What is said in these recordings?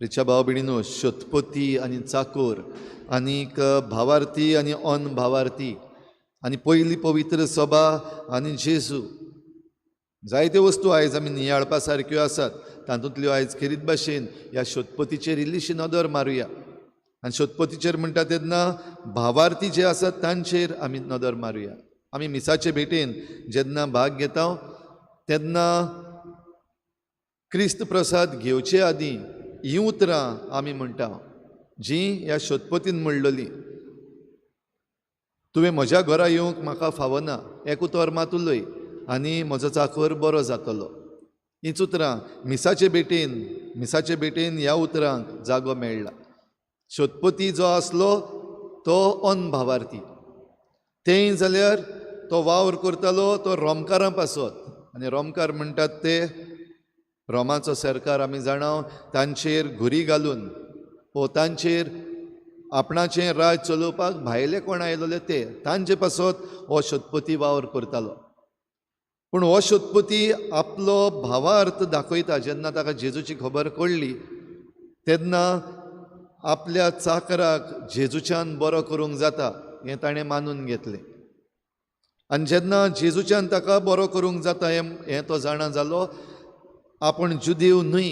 रिचा भाव भयणीनो, शतपती आनी चाकोर आनीक भावार्थी आनी अनभावार्थी आनी पयली पवित्र सभा आनी जेजू, जायत्यो वस्तू आयज आमी नियाळपा सारक्यो आसात. तातूंतल्यो आयज खेरीत भाशेन ह्या शतपतीचेर इल्लीशी नदर मारुया. आनी शतपतीचेर म्हणटा तेन्ना भावार्थी जे आसात तांचेर आमी नदर मारुया. आमी मिसाचे भेटेन जेन्ना भाग घेता तेन्ना क्रिस्त प्रसाद घेवचे आदीं हीं उतरां आमी म्हणटा जीं ह्या शतपतीन म्हणलेलीं. तुवें म्हज्या घरा येवंक म्हाका फावना, एक उतर मात उलय आनी म्हजो चाकर बरो जातलो. हींच उतरां मिसाचे भेटेन ह्या उतरांक जागो मेळ्ळा. शतपती जो आसलो तो अनभावार्थी, तेंय जाल्यार तो वावर करतालो तो रोमकारां पासत. आनी रोमकार म्हणटात ते रोमाचो सरकार आमी जाणा तांचेर घुरी घालून वो तांचेर आपणाचें राज चलोवपाक भायले कोण आयलेले ते तांचे पासत हो शतपती वावर करतालो. पूण हो शतपती आपलो भावार्थ दाखयता. जेन्ना ताका जेजूची खबर कळ्ळी तेन्ना आपल्या चाकराक जेजूच्यान बरो करूंक जाता हें ताणें मानून घेतलें. आनी जेन्ना जेजूच्यान ताका बरो करूंक जाता हें तो जाणा जालो. आपूण जुदेव न्हय,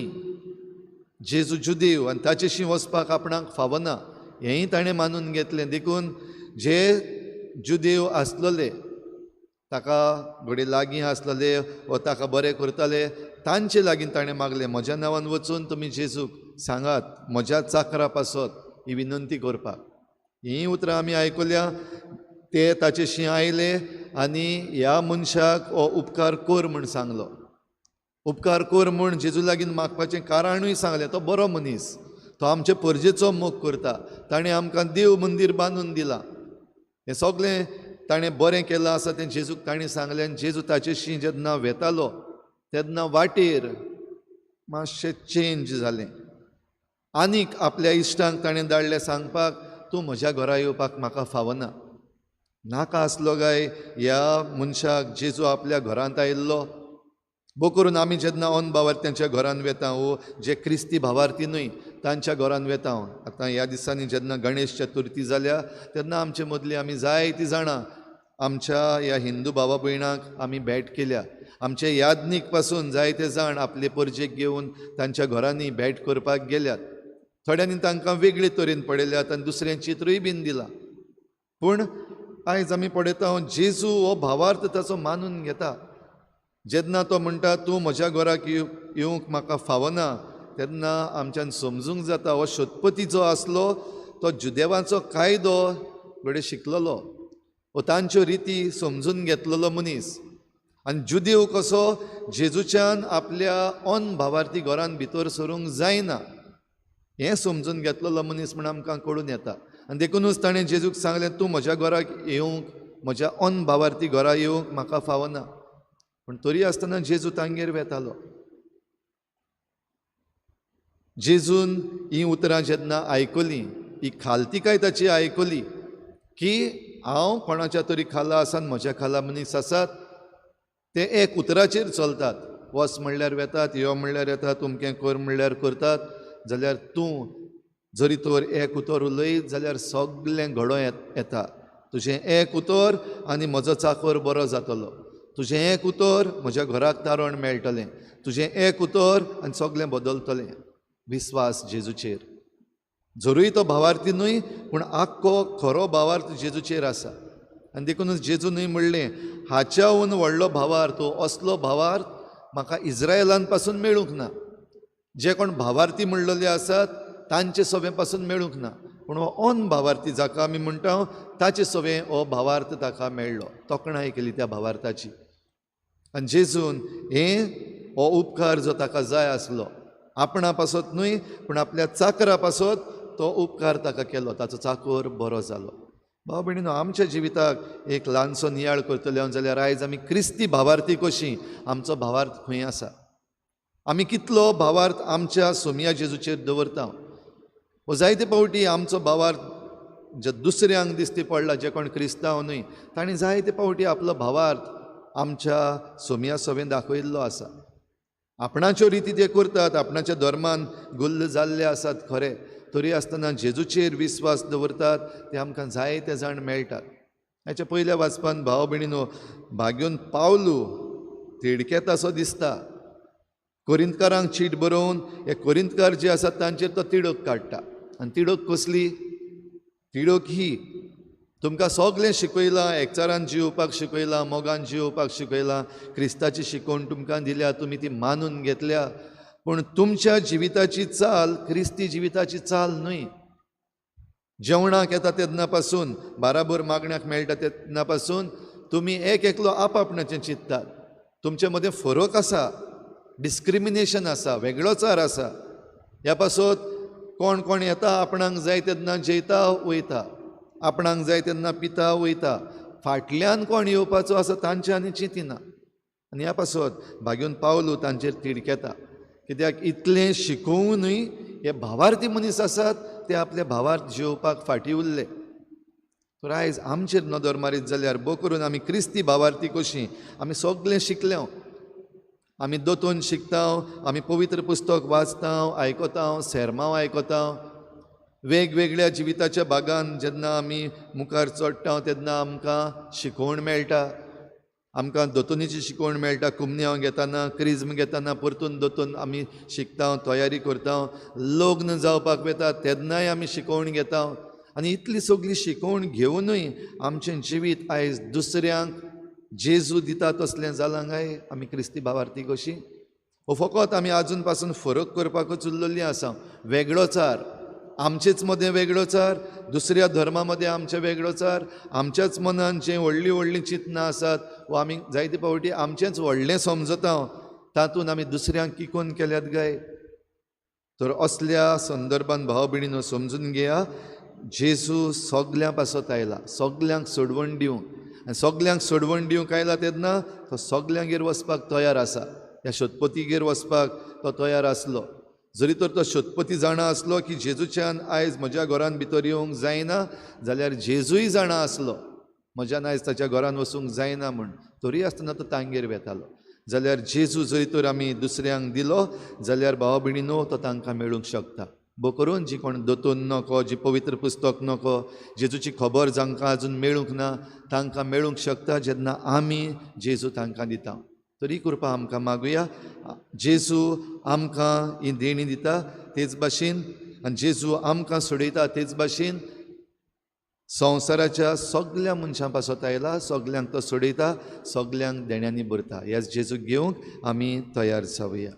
जेजू जुदेव आनी ताचेशी वचपाक आपणाक फावना हेंय ताणें मानून घेतलें. देखून जे जुदेव आसलेले ताका घडये लागीं आसलेले वा ताका बरें करताले तांचे लागीं ताणें मागलें, म्हज्या नांवान वचून तुमी जेजूक सांगात म्हज्या चाकरा पासत ही विनंती करपाक. हीं उतरां आमी आयकुल्या. ते ताचेशी आयले आनी ह्या मनशाक हो उपकार कर म्हूण सांगलो. उपकार कर म्हूण जेजू लागीं मागपाचें कारणूय सांगलें. तो बरो मनीस, तो आमचे परजेचो मोग करता, ताणें आमकां देव मंदीर बांदून दिलां, हें सगळें ताणें बरें केलां आसा तें जेजूक ताणें सांगलें. आनी जेजू ताचेशी जेन्ना वेतालो तेन्ना वाटेर मातशें चेंज जालें. आनीक आपल्या इश्टांक ताणें धाडलें सांगपाक, तूं म्हज्या घरा येवपाक म्हाका फावना. नाका आसलो काय ह्या मनशाक जेजू आपल्या घरांत आयिल्लो. बो करून आमी जेन्ना अन भावार्थ्यांच्या घरान वेता वो जे क्रिस्ती भावार्थी न्हय तांच्या घरान वेता. आतां ह्या दिसांनी जेन्ना गणेश चतुर्थी जाल्या तेन्ना आमचे मदली आमी जायतीं जाणां आमच्या ह्या हिंदू भावा भयणांक आमी भेट केल्या. आमचे यादनीक पासून जायते जाण आपले परजेक घेवन तांच्या घरांनी भेट करपाक गेल्यात. थोड्यांनी तांकां वेगळे तरेन पळयल्यात आनी दुसऱ्यां चित्रूय बीन दिलां. पूण आयज आमी पळयता जेजू हो भावार्थ ताचो मानून घेता. जेन्ना तो म्हणटा तूं म्हज्या घराक येवंक म्हाका फावना तेन्ना आमच्यान समजूंक जाता हो शतपती जो आसलो तो जुदेवाचो कायदो घडये शिकलेलो वो तांच्यो रिती समजून घेतलेलो मनीस. आनी जुदेव कसो जेजूच्यान आपल्या अन भावार्थी घरान भितर सरूंक जायना हें समजून घेतलेलो मनीस म्हूण आमकां कळून येता. आनी देखुनूच ताणें जेजूक सांगलें, तूं म्हज्या घराक येवंक, म्हज्या अन भावार्थी घरा येवंक म्हाका फावना. पूण तरी आसतना जेजू तांगेर वेतालो. जेजून हीं उतरां जेन्ना आयकलीं, ही खालतिकाय ताची आयकली की हांव कोणाच्या तरी खाला आसा, म्हज्या खाला मनीस आसात, ते एक उतराचेर चलतात, वच म्हणल्यार वेतात, यो म्हणल्यार येतात, तुमकें कर म्हणल्यार करतात, जाल्यार तूं जरी तर एक उतर उलयत जाल्यार सगळें घडों येता. तुजें एक उतर आनी म्हजो चाकर बरो जातलो, तुजें एक उतर म्हज्या घराक तारण मेळटलें, तुजें एक उतर आनी सगळें बदलतलें. विस्वास जेजूचेर. जरूय तो भावार्थी न्हय पूण आख्खो खरो भावार्थ जेजूचेर आसा. आनी देखूनच जेजू न्हय म्हणलें, हाच्याहून व्हडलो भावार्थ हो असलो भावार्थ म्हाका इस्रायलान पासून मेळूंक ना. जे कोण भावार्थी म्हणलेले आसात तांचे सवे पासून मेळूंक ना, पूण हो अन भावार्थी जाका आमी म्हणटा ताचे सवे हो भावार्थ ताका मेळ्ळो. तोखणाय केली त्या भावार्थाची. आनी जेजून हें हो उपकार जो ताका जाय आसलो आपणा पासत न्हय पूण आपल्या चाकरा पासत तो उपकार ताका केलो, ताचो चाकर बरो जालो. भाव भयणीनो, आमच्या जिविताक एक ल्हानसो नियाळ करतले जाल्यार आयज आमी क्रिस्ती भावार्थी कशी, आमचो भावार्थ खंय आसा, आमी कितलो भावार्थ आमच्या सोमिया जेजूचेर दवरता. वो जायते फावटी आमचो भावार्थ जे दुसऱ्यांक दिसती पडला, जे कोण क्रिस्तांव न्हय तांणी जायते फावटी आपलो भावार्थ आमच्या सोमिया सवें दाखयल्लो आसा. आपणाच्यो रिती ते करतात, आपणाच्या धर्मान गुल्ल जाल्ले आसात खरे, तरी आसतना जेजूचेर विस्वास दवरतात ते आमकां जायते जाण मेळटात. हाच्या पयल्या वाचपान भाव भयणीनो भाग्योन पावलू तिडकेता असो दिसता. कोरिंतकारांक चीट बरोवन हे कोरिंतकार जे आसात तांचेर तो तिडक काडटा. आनी तिडक कसली? तिडक ही तुमकां सगळें शिकयलां, एकचारान जियोवपाक शिकयलां, मोगान जियोवपाक शिकयलां, क्रिस्ताची शिकवण तुमकां दिल्या, तुमी ती मानून घेतल्या, पूण तुमच्या जिविताची चाल क्रिस्ती जिविताची चाल न्हय. जेवणाक येता तेन्ना पासून, बाराबर मागण्याक मेळटा तेन्ना पासून तुमी एक एकलो आपआपणाचें चिंततात. तुमचे मदें फरक आसा, डिस्क्रिमिनेशन आसा, वेगळोचार आसा. ह्या पासत कोण कोण येता आपणाक जाय तेन्ना जेयता वयता, आपणाक जाय तेन्ना पिता वयता, फाटल्यान कोण येवपाचो आसा तांचे आनी चिंतिना. आनी ह्या पासत भाग्योन पावलू तांचेर तिडकेता, कित्याक इतलें शिकोवनूय हे भावार्थी मनीस आसात ते आपल्या भावार्थ जियोवपाक फाटीं उरले. तर आयज आमचेर नदर मारीत जाल्यार भो करून आमी क्रिस्ती भावार्थी कशीं आमी सगळें शिकले. आमी दोतोन शिकता, आमी पवित्र पुस्तक वाचता, आयकता, सेर्मांव आयकता. वेगवेगळ्या जिविताच्या भागान जेन्ना आमी मुखार चडटा तेन्ना आमकां शिकवण मेळटा. आमकां दोतोनीची शिकवण मेळटा, कुमन्यांव घेतना, क्रिज्म घेतना परतून दोतोन आमी शिकता, तयारी करता. लग्न जावपाक वता तेन्नाय आमी शिकवण घेता. आनी इतली सगळी शिकवण घेवनूय आमचें जिवीत आयज दुसऱ्यांक जेजू दिता तसलें जालां काय आमी क्रिस्ती भावार्थी कशी? हो फकत आमी आजून पासून फरक करपाकूच उरलेलीं आसा. वेगळोचार आमचेच मदें वेगळोचार, दुसऱ्या धर्मा मदें आमचें वेगळोचार, आमच्याच मनान जें व्हडलीं व्हडलीं चिंतनां आसात वा आमी जायते फावटी आमचेंच व्हडलें समजता, तातूंत आमी दुसऱ्यांक किकोन केल्यात काय? तर असल्या संदर्भान भाव भयणीनो समजून घेया, जेजू सगल्यां पासत आयला, सगल्यांक सोडवण दिवंक. आनी सगल्यांक सोडवण दिवंक आयला तेन्ना तो सगल्यांगेर वचपाक तयार आसा. ह्या शतपतीगेर वचपाक तो तयार आसलो. जरी तर तो शतपती जाणा आसलो की जेजूच्यान आयज म्हज्या घरान भितर येवंक जायना, जाल्यार जेजूय जाणा आसलो म्हज्यान आयज ताच्या घरान वचूंक जायना म्हूण, तरी आसतना तो तांगेर वेतालो. जाल्यार जेजू जरी तर आमी दुसऱ्यांक दिलो जाल्यार भाव भयणीनो तो तांकां मेळूंक शकता. भो करून जी कोण दोतोन नको, जी पवित्र पुस्तक नको, जेजूची खबर जांकां अजून मेळूंक ना तांकां मेळूंक शकता जेन्ना आमी जेजू तांकां दिता. तरी कृपा आमकां मागुया. जेजू आमकां ही देणी दिता तेच भाशेन, आनी जेजू आमकां सोडयता तेच भाशेन संवसाराच्या सगल्या मनशां पासत आयला, सगल्यांक तो सोडयता, सगल्यांक देण्यांनी भरता. ह्याच जेजूक घेवंक आमी तयार जावया.